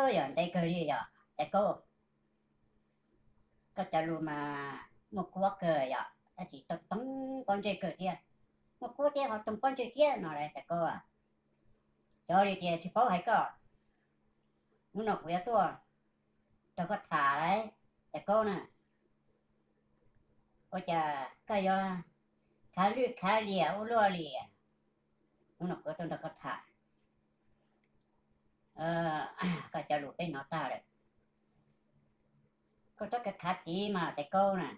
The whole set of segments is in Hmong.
Koj yog ntev kawg li yog Xaiv Kaub, koj cov lus mas muaj kuab kawg yom, tab sis toog pob ntseg kawg thiab, muaj kuab thiab ho toog pob ntseg thiab no lauj Xaiv Kaub. Xyov li tias tsis paub hais koj, hnub no kuv yuav tuaj nrog koj tham lauj Xaiv Kaub na. Ua cas koj yuav khav lwj khav liam ua luaj li? Hnub no kuv yuav tuaj nrog koj tham, koj cov lus peb hnov tag lawm. Koj txhob khav txiv mas Xaiv Kaub na.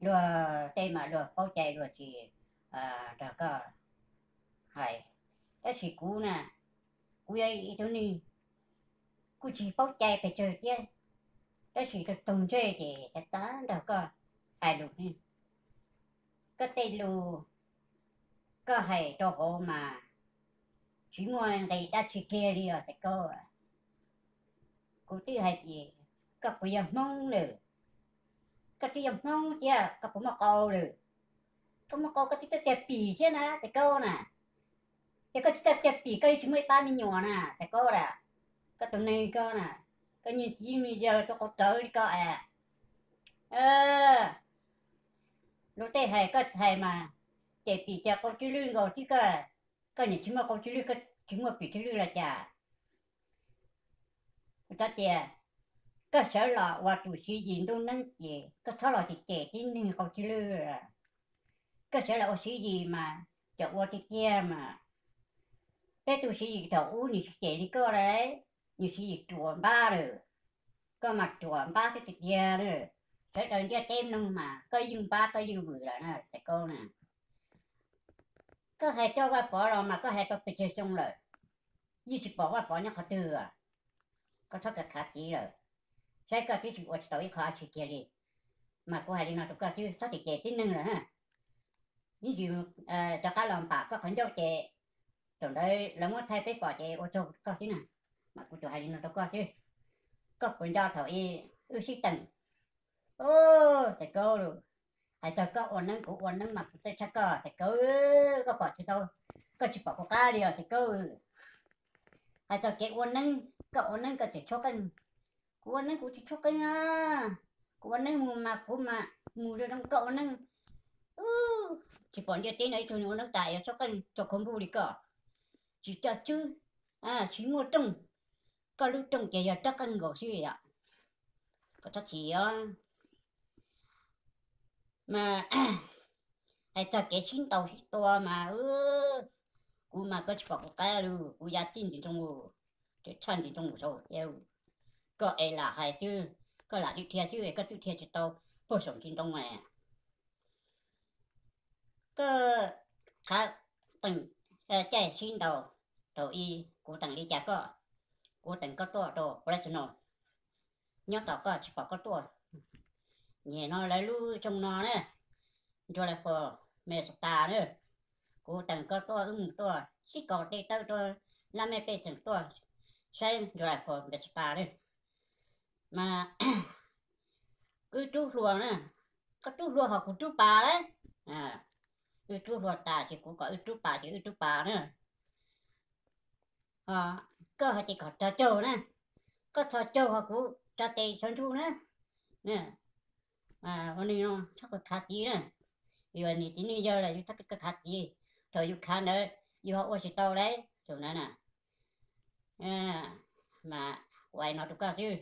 Luag tej mas luag paub cai luag tsis nrog koj hais, tab sis kuv na, kuv yog ib tug neeg kuj tsis paub cai pes tsawg thiab, tab sis tug tug ntsej ces xav xav nrog koj hais lus. Koj tej lus koj hais rau hauv mas tsis muaj nqis dab tsi kiag li os Xaiv Kaub. Kuv twb hais tias koj puas yog Hmoob lawm, koj twb yog Hmoob thiab koj puas muaj qau lawm? Koj muaj qau koj twb txawj cog pim thiab na Xaiv Kaub na. Yog koj tsis txawj cog pim koj yeej tsis muaj ib pab me nyuam na Xaiv Kaub lawm. Koj tus neeg koj na, koj nyiag txiv nyiag yawg tua qau rawv li koj es. Luag tej hais koj hais mas ceg pim ceg qau tsw lwj nkaus xwb, koj niam tsis muaj qau tsw lwj, koj tsis muaj pim tsw lwj los cas? Kuv xav tias koj sawv los ua tus Siv Yis ntuj neeb ces koj txhob los cem cem tib neeg qau tsw lwj. Koj sawv los ua Siv Yis mas cov ua tiag tiag mas, peb tus Siv Yis thaum ub nws tsis cem li koj lauj, nws Siv Yis ruam npab lawm, koj mas ruam npab xwb tiag tiag lawm. Sawv daws ntiaj teb mloog mas koj yeej npab koj yeej vwm lawm na Xaiv Kaub na. Koj hais coj Vaj Pov los mas koj hais tau pes tsawg xyoo lawm, yeej tsis pom Vaj Pov nyob qhov twg. Koj txhob khav khav txiv lawm, saib koj twb tsis ua tsis tau ib qho dab tsi kiag li. Mas kuv hais li no rau koj xwb, txhob cem cem tib neeg lawm na. Ib ntsis cov qab los npam koj qhov ncauj ces thaum ntawd lawv muab thaij peb pom ces ua tsaug koj xwb na. Mas kuv tsuas hais li no rau koj xwb, koj puas nco thaum ub wb sib teem? Xaiv Kaub, hais txog koj ua neeb kuv ua neeb mas kuv txawj tshaj koj Xaiv Kaub, koj pom tsis tau, koj tsis pom kuv qab li os Xaiv Kaub. Hais txog kev ua neeb, koj ua neeb koj tseem tshuab qeej, kuv ua neeb kuv tsis tshuab qeej a. Kuv ua neeb mus mas kuv mas mus zoo zoo, koj ua neeb tsis pom ntiaj teb no ib tug ua neeb tas yuav tshuab qeej txog khov npuj li koj, tsis coj tswb, tsis muaj rooj, koj lub rooj ces yog rab qeej nkaus xwb yom. Koj txhob chim os. Mas hais txog kev sib ntaus sib tua mas kuv mas koj tsis pom kuv qab li, kuv ya tij ntsis ntoo, tshaj ntsis ntoo saud. Koj es lam hais xwb, koj lam dhia xwb es koj twb dhia tsis tau puag saum ntsis ntoo. Koj qhov teem caij sib ntaus thaum ub kuv teem li cas koj, kuv teem koj tuaj rau Fresno, nyob tos koj tsis pom koj tuaj. Nim no lawv lub rooj no na, Drive for Minnesota na, kuv teem koj tuaj wb mus tuaj sib kaus tej tawb rau lab mej pej xeem tuaj saib Drive for Minnesota na. Mas wb rub hlua na, koj rub hlua ho kuv rub pas lauj. Wb rub hlua tas ces kuv kom wb rub pas ces wb rub pas na. Koj hais tias kom tso caug na, koj tso caug ho kuv tso tes tso ntsug na. Ua neeg no txhob khav khav txiv na. Yus niam txiv neej yawg lawm yus txhob khav khav txiv, thaum yus khav ntawd yus ho ua tsis tau lauj, thaum ntawd na. Mas kuv hais no rau koj xwb,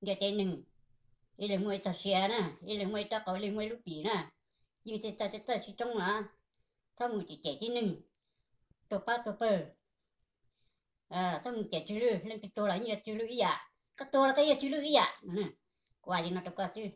ntiaj teb neeg, ib leeg muaj ib txoj sia na, ib leeg muaj ib rab qau, ib leeg muaj ib lub pim na, yeej txawj txawj tsis tsoob na. Txhob mus cem cem tib neeg, tuag pab tuag pawg. Txhob mus cem tsw lwj, leej twg tuag los yeej yog tsw lwj ib yam, koj tuag los koj yog tsw lwj ib yam. Kuv hais li no rau koj xwb,